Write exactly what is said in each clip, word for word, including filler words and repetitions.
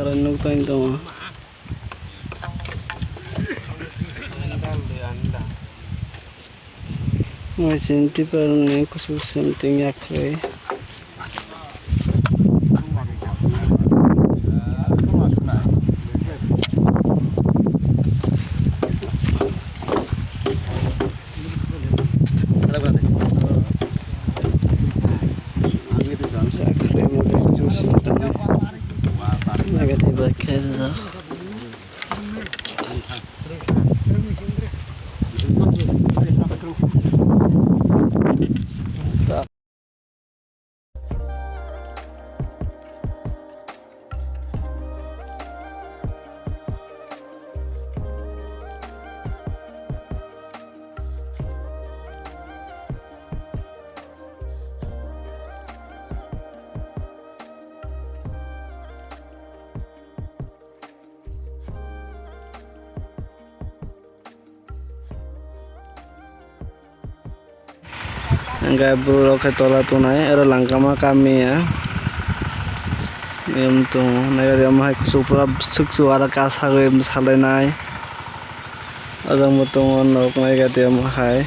Aro nuk tang tongo. Mui chini tipar ni kuchuk sum ting yakhwlwi. Yakhwlwi mui kuchuk sum tong. Negative khe rijak. Hingke borok khe tola tongnai, oro langkama kami ya. Em tongo, naiwi omo hai kuchuk pura swk swk aro kasagwi bwsalainai. Ojang bo tongo nok nai gati omo hai.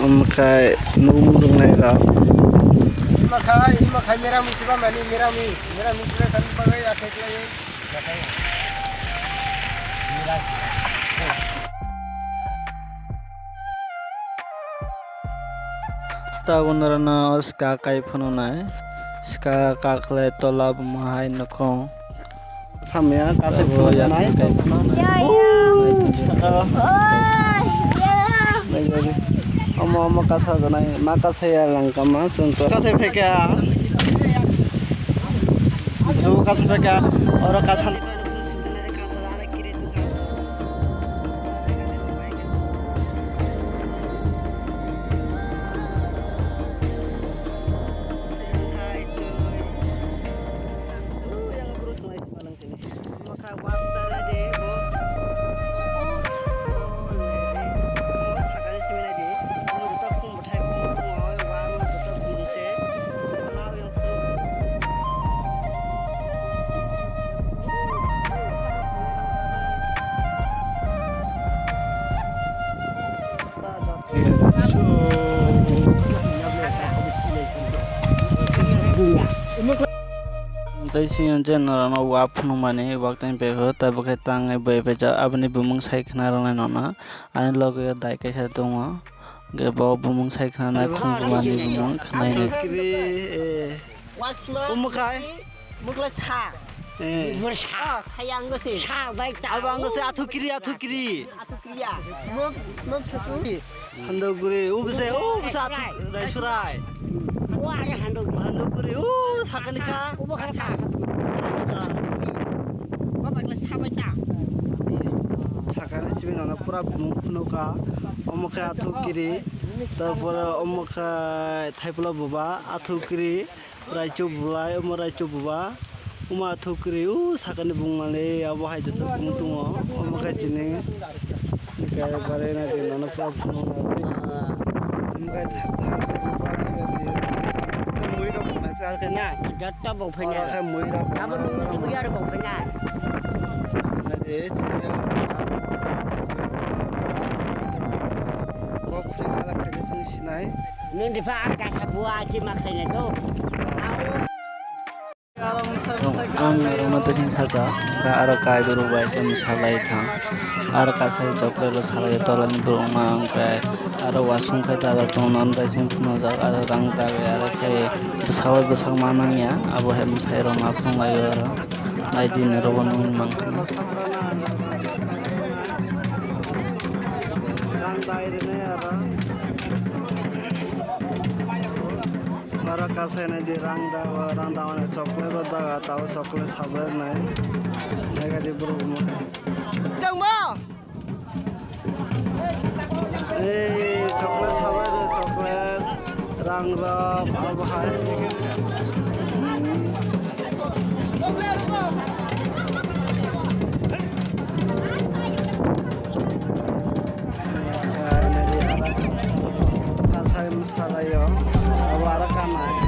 Omo khai nugwi rwknai rok. Ima khai, ima khai meramis ba mani meramis, meramis ba thani bagwi akhai khlai. Tabuk norokno swkang kai phunuknai, swkang kakhlai tola bumung hai nukung. Samya kasai phunuknai. Omo, omo kasa janai, ma kasai ya langkama, chwng kasai phaikha. Chwng kasai phaikha, oro kasa. Tei sini je norokno wa phunukmani waktani bego tei bo khe tangwi bai baijak aboni bumung sai khna rwnai nono ani loge o dai kaisa tongo. Hwnkhe bo bumung sai khna nai khum buma ni bumung khna nai. Omo khai? Mokla sa. Eh. Mokla sa. Ah, saya ang kasi. Sa, baik tak. Abo ang kasi athukiri, athukiri. Athukiri ya. Mok, mok susu. Handoguri, o bwse, o bwse athu, rai surai. O, aya handoguri. Handoguri, o sakani kha. O bwkha sa. Baba kla sa bai ta. Sakani simi nana pura bumung phunukha. Omo khe athukiri. Tarpore omo khe thaipla buba, athukiri. Raichuk bulai, omo raichuk buba, omo athukiri, o sakani bung mani, abo hai joto bung tongo, omo khe chini, hwnkhe bare na di, nono pura phunuk na di. Omo khe tha-, tha-, tha-, mui rok nai khe na. Joto bo phai na. Oro khe mui rok. Abo nung nung tubu yar bo phai na. Na di, chini. Bo phai sala khe chini sinai. Nini pha ang kasa bua achi ma khaina do. Ang rwngma twi sing sacha, hwnkhe aro kai borok bai khe mwsalai thang. Aro kasai chocolate rw salai tolani borok ma hwnkhe aro wasung khai ta tongna tei sing phunukjak aro rang dagwi aro khe bwsao bwsak ma nangya abo hai mwsai rok ma phunuk laio aro. Naidi ni rogo nung mankha na. Rang dai rwnai aro. Oro kasai naidi rang da, rang da mani chocolate bo daga, tabo chocolate sabai rwnai. Naikha di borok mo. Changma! Ei, chocolate sabai rw, chocolate, rang rok, abo hai. Kasai mwsalaio, abo aro kanai.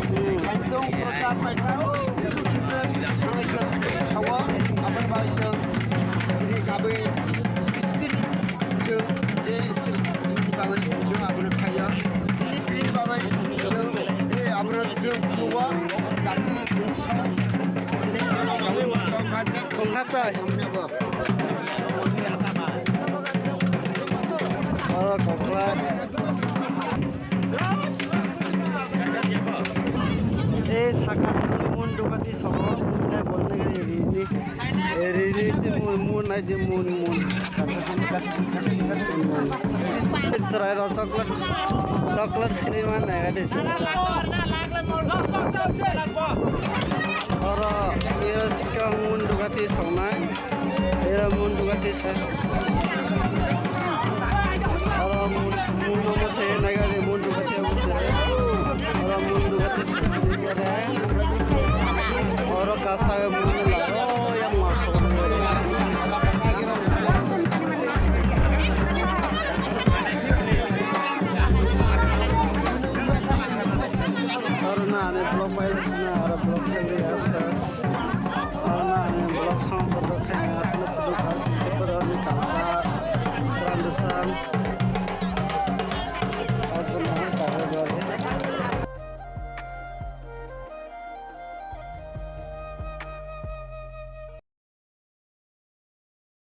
Khaitong prochar paikha. Thangwi chwng thawo, aboni bagwi chwng sini kabwi sixteen chwng je sixteen ni bagwi chwng abono khaio. Sini tini bagwi chwng, eh, abono chwng khuluo, jati sini tongkha je tongkha tai. Oro kokla. Eh, saka mun dukati sabo, eh, bolne gari rini. Eh, rini se mun, mun nai je mun, mun. Try ro chocolate, chocolate sini man nai gari se. Oro, iro sikang mun dukati songnai. Era mundu gati sa. Oro mun, mun no se naga de mundu gati abo se. Oro mundu gati sa. Oro kasa mun la. Oh, yang mas. Oro na ane vlog pai sina, oro vlog khe ya sa. Oro na ane vlog sound record khe ya sa, kudu culture, Tripura ni culture, tradition.